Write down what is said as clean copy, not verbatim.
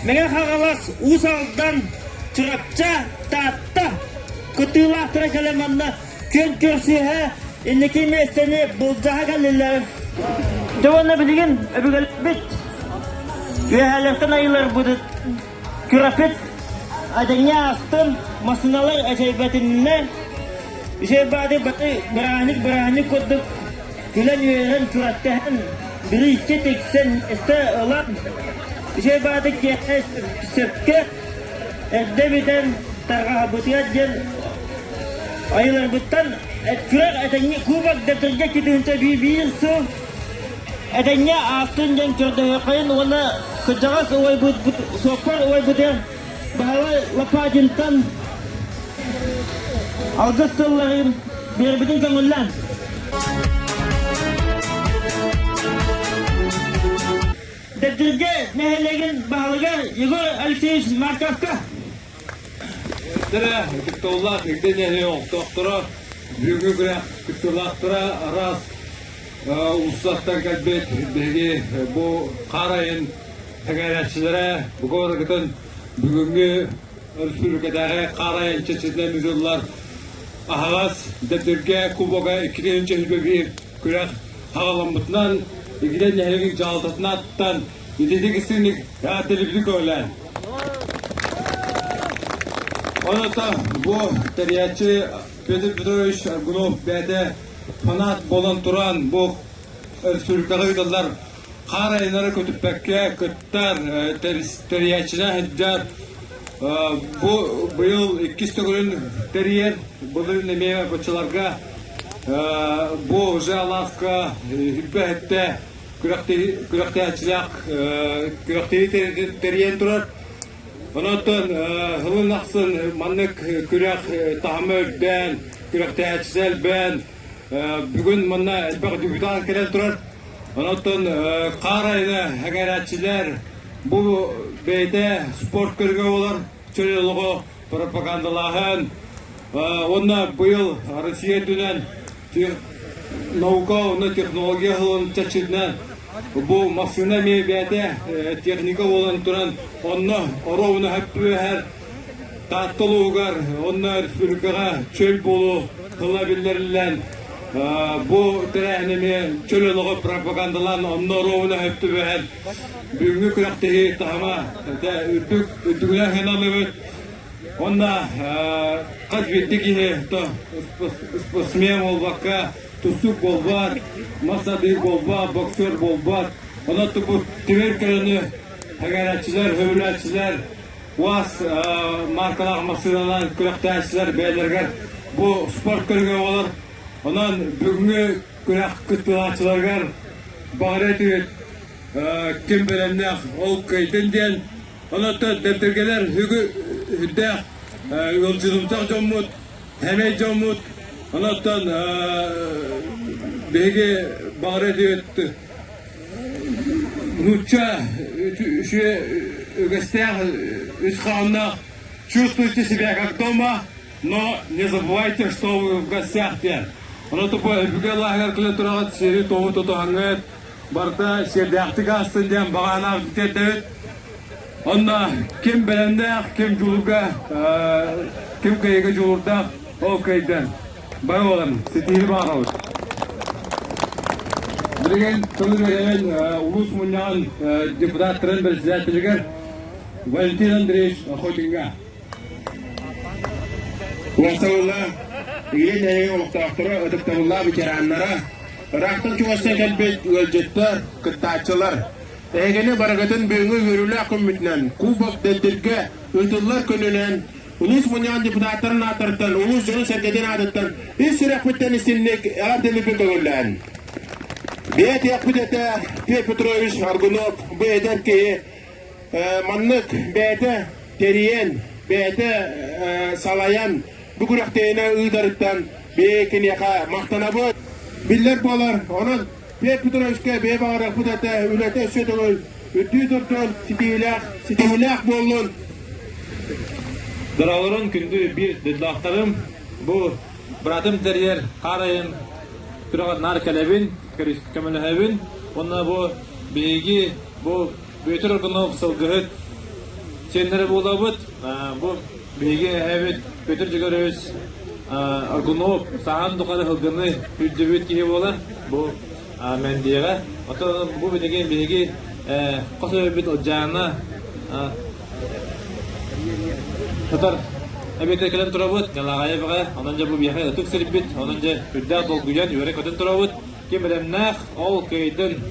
Мэҥэ Хаҥалас, Уус Алдан, Чурапча, Таатта кыттыылаахтара кэлэн манна күөн көрсүһэ инники миэстэни былдьаһа кэллилэр. Дьэ уонна билигин өбүгэлэрбит үөһээлэртэн айыларбыт күрэхпит этэҥҥэ аастын, массыыналар эчэйбэтиннэр, үчүгэй баҕайы бары бырааһынньык бырааһынньык курдук күлэн-үөрэн, күрэхтэһэн, бириискэ тиксэн, миэстэ ылан, үчүгэй баҕайытык киэһэ сөпкө эрдэ бүтэн тарҕаһарбытыгар диэн айыларбыттан күрэх этэҥҥэ кубок дэптэргэ 2001 сыл этэҥҥэ аастын диэн көрдөһүөххэйин уонна кырдьаҕас убайбыт суоппар убайбытыгар Баһылай Лопатинтан алгыс тылларын биэрбитин көҥүллээн. Дэбдиргэ нэһилиэгин баһылыгар Егор Алексеевич Марковка. Ытыктара, ытыктабыллаах Игдэ нэһилиэгин олохтоохторо, бүгүҥҥү күрэх кыттыылаахтара араас улуустартан кэлбит биһиги бу хаар айын сэҥээрээччилэрэ бука барыгытын бүгүҥҥү өрөспүүбүлүкэтээҕи хаар айан чэрчитинэн ыытыллар аһаҕас Дэбдиргэ кубога 2021 күрэх хаҕаламмытынан Игидэй нэһилиэгин дьаһалтатын ааттан ититик истиҥник эҕэрдэлиибитин көҕүлээн. Онон бу тэрийээччи Петр Петрович Аргунов бэйэтэ фанат буолан туран бу өрөспүүбүлүкэҕэ ыытыллар хаар айаннары көтүппэккэ кыттар, тэрийээччинэн сылдьар. Бу быйыл иккис төгүлүн тэрийэр, былырыын эмиэ баччаларга бу уже алааска үрбэһиттэ күрэхтэһээччилээх күрэхтэһии тэрийэн турар. Онон сылын ахсын маннык күрэх таһыма үрдээн, күрэхтэһээччитэ элбээн, бүгүн манна элбэх дебютант кэлэн турар. Онон хаар айана эҥэрээччилэр бу бэйэтэ спорт көрүҥэ буолар, чөл олоҕу пропагандалааһын уонна быйыл Россия үрдүнэн наука уонна технология сылын чэрчитинэн бу массыына эмиэ бэйэтэ техника буолан туран онно оруобуна сөп түбэһэр Таатта улууһугар уонна республикаҕа чөл буолуу тыла биллэриллэн бу тэрээһин эмиэ чөл олоҕу пропагандалаан онно оруобуна сөп түбэһэн бүгүҥҥү күрэхтэһии таһыма үрдүк үрдүгүнэн сыаналыыбыт. Онно хас биирдии киһи спортсмен буолбакка, тустуук буолбат, мас тардыы буолбат, боксер буолбат. Онон бу тимир көлөнү сэҥээрээччилэр, сөбүлээччилэр УАЗ маркалаах массыыналаан күрэхтэһээччилэр бэйэлэригэр бу спорт көрүҥэ буолар. Онон бүгүҥҥү күрэх кыттыылааччыларыгар баҕара этибит ким бэлэмнээх ол кыайдын диэн. Онон дэптэргэлэр үрдээх ыалдьытымсах дьоммут, сэмэй дьоммут. Онон биһиги баҕара этибит Нуучча үгэстээх үс хааннаах чувствуйте себя как дома, но не забывайте, что вы в гостях диэн. Ону тупа өбүгэ лааһыгар кэлэн тураҕыт, сиэри-туому тутуһаҥҥыт, барыта сиэрдээхтик аастын диэн баҕа тиэрдэбит. Онно ким бэлэмнээх, ким дьулурга, ким кыайыыга дьулуурдаах, ол кыайдан. Бары буолан, ситиһии баҕарабыт. Билигин тылы биэрэбин улуус мунньаҕын депутаттарын председателигэр Валентин Андреевич Охотинга. Уостабылла Ийэ нэһилиэгин олохтоохторо, ытыктабыллаах ветераннара, ыраахтан чугастан кэлбит ыалдьыттар, кыттааччылар, эһигини барыгытын бүгүҥҥү үөрүүлээх күммүтүнэн Кубок Дэддиргэ ыытыллар күнүнэн Улуус мунньаҕын депутаттарын ааттарыттан, улуус дьонун-сэргэтин аатыттан ис сүрэхпиттэн истинник эҕэрдэлиирбин көҥүллээн. Бэйэтиэхпит этэ Петр Петрович Аргунов бу эдэр киһи маннык бэйэтэ тэрийэн, бэйэтэ салайан бу күрэхтэһиини ыытарыттан бэйэ киниэхэ махтанабыт. Биллэр буолар, онон Петр Петровичка бэйэ баҕарыахпыт этэ үлэтэ өссө төгүл үрдүү турдун, ситиһиилээх, ситиһиилээх буоллун. Дороолорун күндү биир дойдулаахтарым, бу быраатым тэрийэр хаар айын күрэҕэр наар кэлэбин, көмөлөһөбүн. Уонна бу биһиги бу Бүөтүр Аргунов сылгыһыт. сиэннэрэ буолабыт. Бу биһиги эһэбит Петр Дьөгүөрөбүс Аргунов саһаан тухары сылгыны үрдүбүт киһи буолар. Бу Мэндиэҕэ. Оттон бу билигин биһиги хос эбэбит Ылдьаана сытар эбиэтэ кэлэн турабыт, Ньалаҕайа бөҕө. Онон дьэ бу биһиэхэ ытык сирбит, онон дьэ үрдээх долгуйан, үөрэ-көтөн турабыт. Ким бэлэмнээх, ол кыайдын.